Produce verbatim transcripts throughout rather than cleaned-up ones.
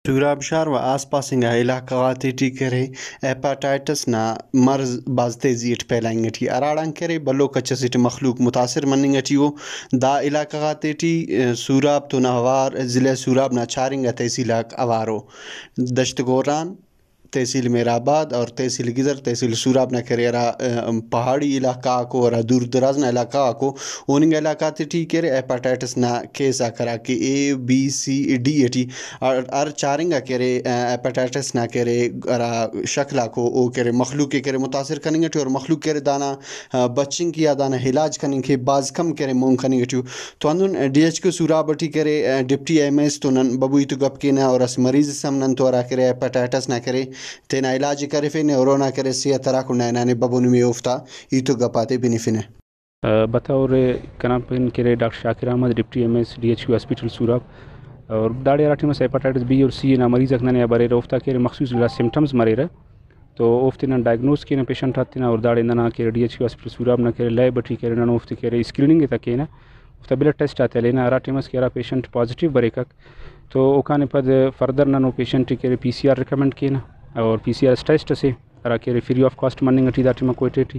سوراب شار و آس پاس انگا علاقہ غاتے ٹی کرے ہیپاٹائٹس نا مرض بھاز تیزی اٹ پھیلائنگ ٹی، ہراڑان کرے بھلو کچ اسے ٹی مخلوق متاثر مننگ ٹی ءُ۔ دا علاقہ غاتے ٹی، ءِ، سوراب تون اوار ضلع سوراب نا چار انگا تحصیل آک اوارو۔ دشت گوران، تحصیل میر آباد اور تحصیل گدر، تحصیل سوراب نا کرے ہرا، ءِ، پہاڑی علاقہ آکو، ہرا دور دراز نا علاقہ آکو، اوننگا علاقہ تے ٹی کرے ہیپاٹائٹس نا کیس آک ہرا کہ اے، بی، سی، ڈی ٹی ہر، ہر چارنگا کرے، ءِ، ہیپاٹائٹس نا کرے ہرا شکل آکو او کرے مخلوق ءِ کرے متاثر کننگ ٹی اور مخلوق کرے دانا، ءِ، بچنگ کہ یا دانا علاج کننگ کہ بھاز کم کرے مون کننگ ٹی ءُ۔ تو ہندن ڈی ایچ کیو سوراب ٹی کرے، ڈپٹی ایم ایس تو نن ببو ہیت و گپ کینہ اور اسہ مریض اس ہم نن تو ہرا کرے ہیپاٹائٹس نا کرے تینا علاج ءِ کرفینے اور اونا کرے صحت ہرا کنڈا ہنانے ببو نمے اوفتا ہیت و گپ آتے بنفنہ۔ آ، بطور کنا پن کرے doctor Shakir Ahmed, deputy M S, D H Q hospital Surab, اور داڑے ہرا ٹائم اس ہیپاٹائٹس بی اور سی نا مریض آک ننے آ بریرہ، اوفتا کرے مخصوص گڑا سمٹمز مریرہ، تو اوفتے نن ڈائگنوز کینہ پیشنٹ آتے نا، اور داڑے ننا کرے ڈی ایچ کیو ہاسپٹل سوراب نا کرے لیب ٹی کرے نن اوفتے کرے اسکریننگ ءِ تا کینہ، اوفتا بلڈ ٹیسٹ آتے ہلینہ۔ ہرا ٹائم اس کہ ہرا پیشنٹ پازیٹیو بریکک تو اوکان پد فردر نن او پیشنٹ ءِ کرے پی سی آر ریکمنڈ کینہ، اور پی سی آر اس ٹیسٹ اسے ہرا کہ ارے فری آف کاسٹ مننگ ٹی دا ٹائما کوئٹہ ٹی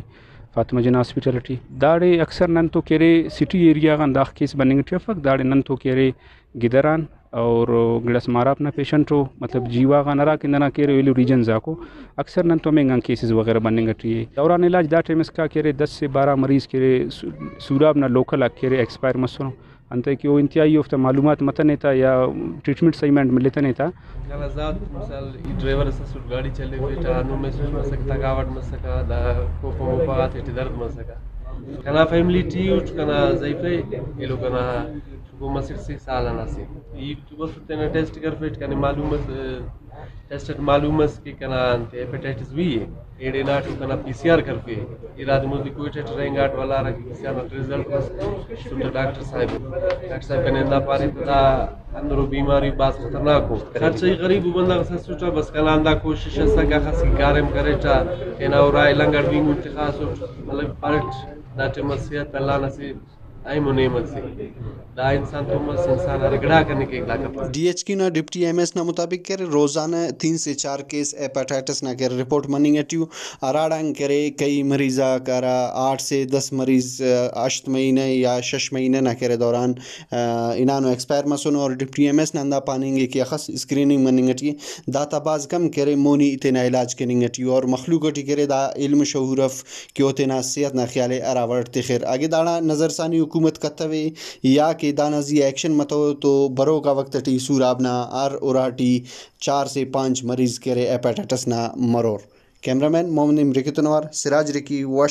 فاطمہ جناح ہاسپٹل ٹی۔ داڑے اکثر نن تو کہ ارے سٹی ایریا غان داخہ کیس بننگ ٹی افک، داڑے نن تو کہ ارے گدران اور گڑاس ماراپ نا پیشنٹ او، مطلب جیوا غان ہرا کہ ننا کہ ارے ایلو ریجنز آکو اکثر نن تو ہمینگان کیسز وغیرہ بننگ ٹی ءِ۔ دوران علاج دا ٹائم اسکا کہ ارے دس سے بارہ مریض کہ ارے سو-، سوراب نا لوکل آک کہ ارے ایکسپائر مسنو۔ انتئے کہ او انتہائی اوفتا معلومات متنے تا یا ٹریٹمنٹ صحیح مائنڈ ملتنے تا۔ کنا ذات مثال ای ڈرائیور اس اسٹ، گاڑی چلیفیٹہ، ہندن محسوس مسکہ، تھکاوٹ مسکہ، دا کوپہ موپہ غاتے ٹی درد مسکہ۔ کنا فیملی ٹی اٹ کنا ضعیف ءِ، ایلو کنا شکو مسٹ سے سال انا سے۔ ای تو بس تینا ٹیسٹ کرفیٹ، کنے معلوم مس، ٹیسٹ اٹ معلوم مس کہ کنا انت ہیپیٹائٹس بی ءِ، ایڑے ناٹو کنا پی سی آر کرفے، ارا دے مودی کوئٹہ ٹی رہینگاٹ، ولا ہرا کہ پی سی آر نا ریزلٹ مس، سوٹہ ڈاکٹر صاحب، ڈاکٹر صاحب کنے ہندا پارے تہ دا اندرو بیماری بھاز خطرناک ءُ۔ خرچہ غریب ءُ بندغ اس اسٹہ، بس کنا ہندا کوشش اسکہ اخس کہ کاریم کریٹہ، تینا ارا لنگڑ بینگن تخاسٹ، مطلب پارٹ دا ٹائم صحت اللہ نا سے اہم و نعمت سے۔ دا انسان تو مس، انسان ہر گڑا کنے کیک دا کپک۔ ڈی ایچ کیو نا ڈپٹی ایم ایس نا مطابق کہ ارے روزانہ تین سے چار کیس ہیپاٹائٹس نا کہ ارے رپورٹ مننگ ٹی ءُ، ہراڑان کہ ارے کئی مریض آک ہرا آٹھ سے دس مریض، آ، ہشت مہینہ یا شش مہینہ نا کہ ارے دوران، آ، ہنانو ایکسپائر مسنو اور ڈپٹی ایم ایس نا ہندا پاننگ ءِ کہ اخس اسکریننگ مننگ ٹی ءِ، داتا بھاز کم کہ ارے مونی تینا علاج کننگ ٹی ءُ اور مخلوق ٹی کہ ارے دا علم شعور اف کہ او تینا صحت نا خیال ءِ ہرا وڑ تخر۔ اگہ داڑان نظرثانی حکومت کتوے یا کہ دانا زی آ ایکشن متو تو بروکا وخت ٹی سوراب نا ہر اراٹی چار سے پانچ مریض کہ ارے ہیپاٹائٹس نا مرور۔ کیمرہ مین محمد نعیم رکی تون اوار سراج رکی، وش